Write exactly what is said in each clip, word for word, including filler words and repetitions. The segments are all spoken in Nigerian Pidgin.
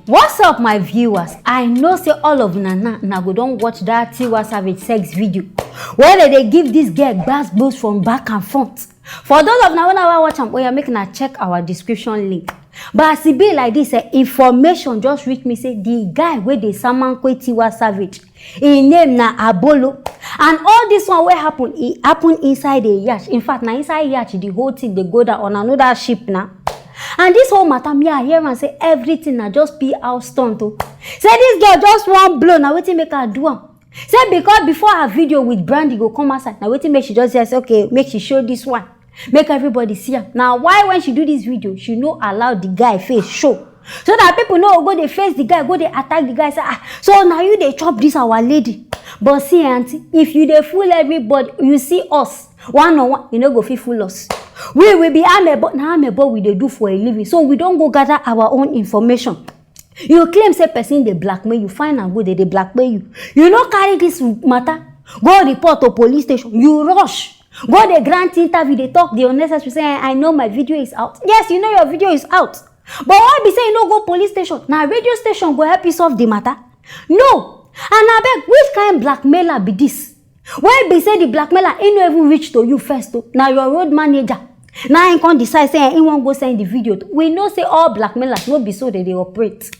What's up, my viewers? I know say all of una now, una go don watch that Tiwa Savage sex video where they dey give this girl gbas gbos from back and front. For those of una wey never watch am, oya, make una check our description link. But as e be like this, eh, information just reach me say the guy wey dey samanko Tiwa Savage, im name na Abolo. And all this one wey happen, e happen inside a yacht. In fact, na inside yacht the whole thing dey go down, on another ship na. And this whole matter, me, I hear am say everything na just P R stunt o. Say this girl just wan blow, na wetin make her do am. Say because before her video with Brandy go come outside, na wetin make she just say, "Okay, make she show this one, make everybody see am." Na why when she do this video, she no allow the guy face show, so that people no go dey face the guy, go dey attack the guy, say, "Ah, so na you dey chop this our lady?" But see, aunty, if you dey fool everybody, you see us one on one, you no go fit fool us. We will be amebo, na amebo we dey do for a living, so we don go gather our own information. You claim say person dey blackmail you, fine and good, they dey blackmail you. You no carry this matter go report to police station, you rush go dey grant interview, dey talk the unnecessary, say, "Eh, I know my video is out." Yes, you know your video is out, but why be say you no go police station? Na radio station go help you solve the matter? No. And abeg, which kind blackmailer be this? Wey be say the blackmailer, he no even reach to you first o. Na your road manager na him come decide say, eh, he wan go send the video to. We know say all blackmailers no be so they dey operate.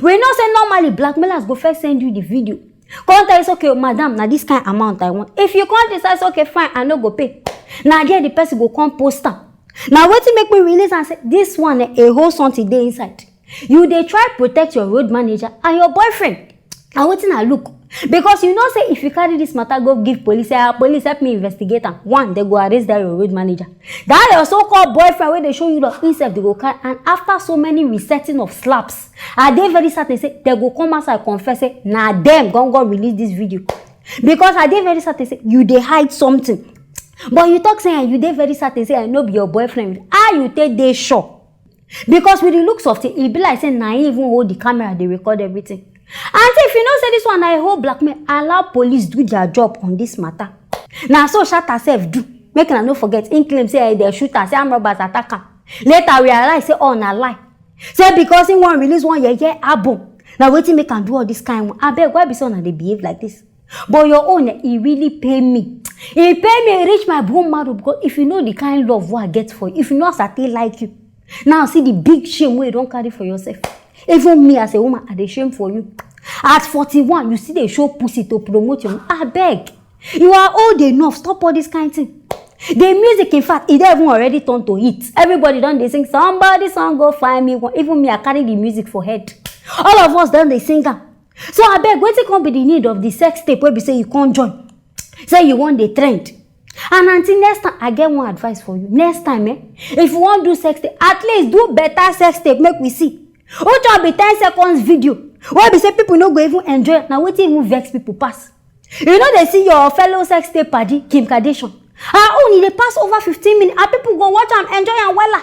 We know say normally blackmailers go first send you the video, come tell you say, "Okay, madam, na this kind amount I want." If you come decide say, "Okay, fine, I no go pay," na there the person go come post am. Na wetin make me release am say this one, eh, a whole something dey inside. You dey try protect your road manager and your boyfriend. Na wetin I look. Because you know say if you carry this matter go give police, say, "Ah, police, help me investigate am," one, they go arrest that your road manager. That your so-called boyfriend wey dey show you love, himself they go carry. And after so many resetting of slaps, I dey very certain say they go come outside confess say na them gon go release this video. Because I dey very certain say you dey hide something. But you talk say, eh, you dey very certain say, eh, no be your boyfriend. How you take dey sure? Because with the looks of things, e be like say na him even hold the camera, dey record everything. And if you know say this one na a whole blackmail, allow police do their job on this matter. Na so Shatta sef do. Make una no forget, him claim say, eh, they shoot am, say armed robbers attack am. Later we realize say all na lie. Say because he wan release one yeye album, na wetin make am do all this kind one. Abeg, why be say una dey behave like this? But your own, eh, e really pain me. E pain me, e reach my bone marrow, because if you know the kind love wey I get for you, if you know as I take like you, now see the big shame wey you don carry for yourself. Even me as a woman, I dey shame for you. At forty-one, you still dey show pussy to promote your, abeg. You are old enough, stop all this kind thing. The music, in fact, e don even already turn to hit. Everybody don dey sing, "Somebody song go find me one." Even me, I carry the music for head. All of us don dey sing am. So abeg, wetin come be the need of the sex tape wey be say you come join? Say you wan dey trend. And aunty, next time, I get one advice for you. Next time, eh, if you wan do sex tape, at least do better sex tape, make we see. Which one be ten seconds video wey be say people no go even enjoy? Na wetin even vex people pass. You no dey see your fellow sex tape padi, Kim Kardashian? Her own, e dey pass over fifteen minutes, and people go watch am, enjoy am wella.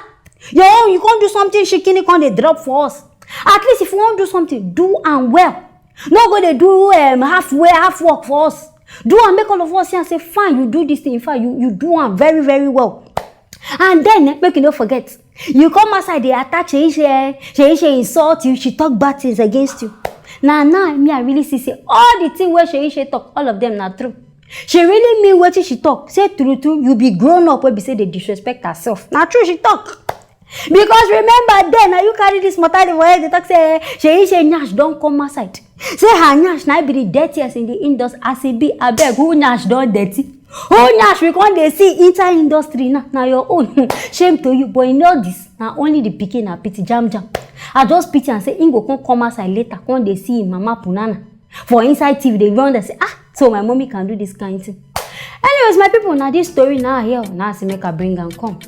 Your own, you come do something shikini, come dey drop for us. At least if you wan do something, do am well. No go dey do, um, halfway, half work for us. Do am, make all of us see am say, fine, you do this thing. In fact, you, you do am very, very well. And then, eh, make you no forget, you come outside, dey attack Seyi Shey, Seyi Shey insult you, she talk bad things against you. Na now me, I really see say all the thing wey Seyi Shey talk, all of them na true. She really mean wetin she talk. Say true true, you be grown up wey be say dey disrespect herself. Na true she talk. Because remember then, na you carry this matter dey for head, dey talk say, eh, Seyi Shey nyash don come outside. Say her nyash na be the dirtiest in the industry. As e be, abeg, who nyash don dirty? Who nyash we come dey see inside industry now? Na your own. Shame to you, but you know this, na only the pikin I pity, jam jam. I just pity am say him go come, come outside later, come dey see him mama punana for inside T V, dey wonder say, "Ah, so my mommy can do this kind thing." Anyways, my people, na this story now here, now I say make I bring am come.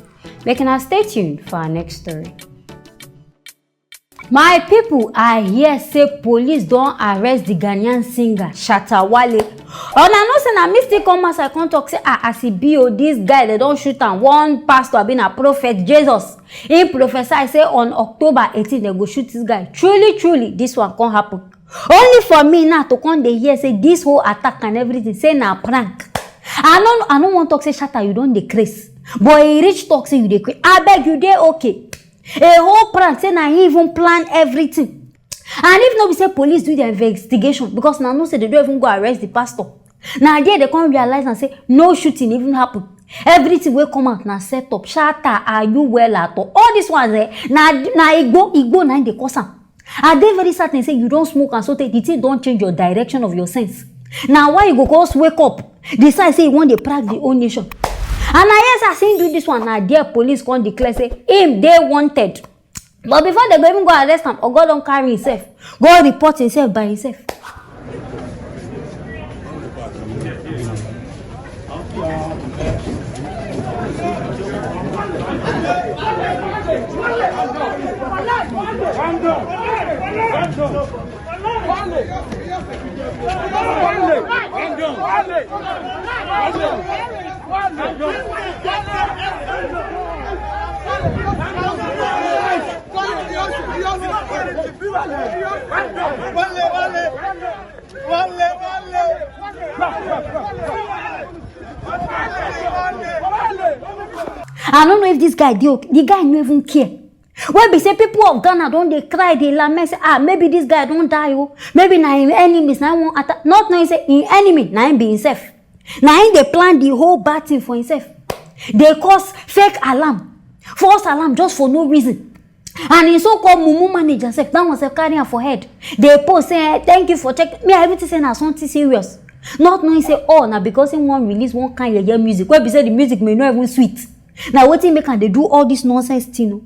Make una stay tuned for our next story. My people, I hear say police don arrest the Ghanaian singer Shatta Wale. Una know say na me still come outside come talk say, ah, as e be o, this guy, they don shoot am. One pastor, abi na prophet Jesus, he prophesy say on October eighteen, they go shoot this guy. Truly, truly, this one come happen. Only for me now to come dey hear say this whole attack and everything, say na prank. I no, I no wan talk say Shatta, you don dey craze, but e reach talk say you dey craze. Abeg, you dey okay? A whole prank, say na he even plan everything. And if no be say police do their investigation, because na know say they don't even go arrest the pastor, na there they come realize and say no shooting even happen. Everything wey come out na set up, shatter, are you well at all? All these ones, eh, na na igbo igbo na im dey cause am. I dey very certain say you don smoke and so tey the thing don change your direction of your sense. Na why you go just wake up, decide say you wan dey prag the whole nation. And I hear say as him do this one, na there police come declare say him dey wanted. But before they go even go arrest am, oga don carry himself, go report himself by himself. I don't know if this guy dey okay. The guy no even care. Wey be say people of Ghana don dey cry, dey lament, say, ah, maybe this guy don die o. Maybe na him enemies na him wan attack. Not knowing say him enemy na him be himself. Na him dey plan the whole bad thing for himself. Dey cause fake alarm, false alarm just for no reason. And him so-called mumu manager sef, that one sef carry am for head. Dey post say, eh, thank you for check. Me, I even think say na something serious. Not knowing say, oh, na because him wan release one kind yeye music wey be say the music may not even sweet. Na wetin make am dey do all this nonsense thing o.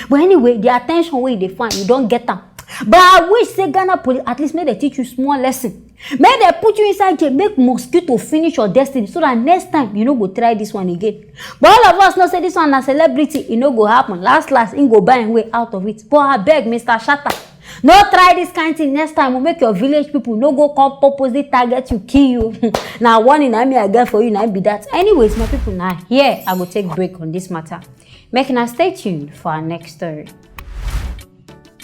But anyway, the attention wey you dey find, you don get am. But I wish say Ghana police at least make dem teach you small lesson. Make dem put you inside jail, make mosquito finish your destiny, so that next time you no go try this one again. But all of us know say this one na celebrity, e no go happen. Last last, im go buy im way out of it. But abeg, Mister Shatta, no try this kind thing next time o, make your village people no go come purposely target you, kill you. Na warning na me I get for you, na im be that. Anyways, my people, na here I go take break on this matter. Make una stay tuned for our next story.